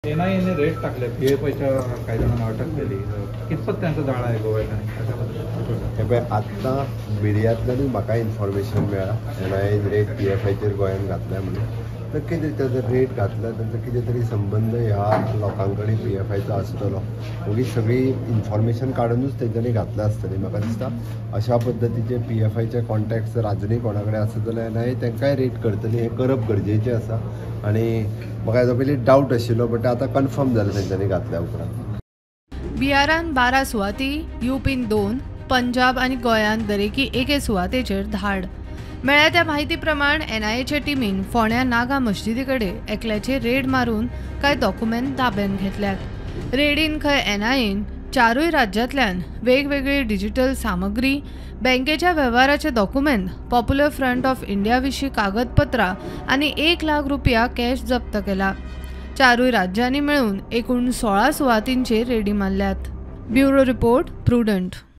एनआयएने red टाकले, पीएफआयच्या काही जणांना अटक केली. कितपत त्यांचा जाळा आहे गोव्यात आणि कशाबद्दल? हे पळय, आत्तां मिडियांतल्यानूच म्हाका इन्फॉर्मेशन मेळ्ळा एनआयएन रेड पीएफआयचेर गोंयान घातल्या म्हणून. नक्की ताचो रेट घातला, तांचो कितें तरी संबंद ह्या लोकां कडेन पीएफआयचो आसतलो. मागीर सगळी इन्फॉर्मेशन काडुनूच तेंच्यांनी घातल्या आसतली. म्हाका दिसता अशा पद्दतीचे पीएफआयचे कॉन्टॅक्ट जर आजुनूय कोणा कडेन आसत जाल्यार एनआयए तांकांय रेट करतली. हें करप गरजेचें आसा आनी म्हाका हेजो पयलीं डावट आशिल्लो, बट आतां कन्फर्म जालें तेंच्यांनी घातल्या उपरांत. बिहारान 12 सुवाती, युपीन 2, पंजाब आनी गोंयांत दरेकी एके सुवातेचेर धाड. मेळ्ळ्या त्या म्हायती प्रमाण एनआयएचे टिमीन फोंड्या नागा मस्जिदी कडेन एकल्याचेर रेड मारून कांय डॉक्युमेंट ताब्यांत घेतल्यात. रेडीन खंय एनआयएन 4 राज्यांतल्यान वेगवेगळी डिजिटल सामग्री, बँकेच्या वेव्हाराचे document, Popular Front of India विशीं कागदपत्रां आनी 1 लाख रुपया कॅश जप्त केला. 4 राज्यांनी मेळून एकूण 16 सुवातींचेर रेडी मारल्यात. Bureau report, Prudent.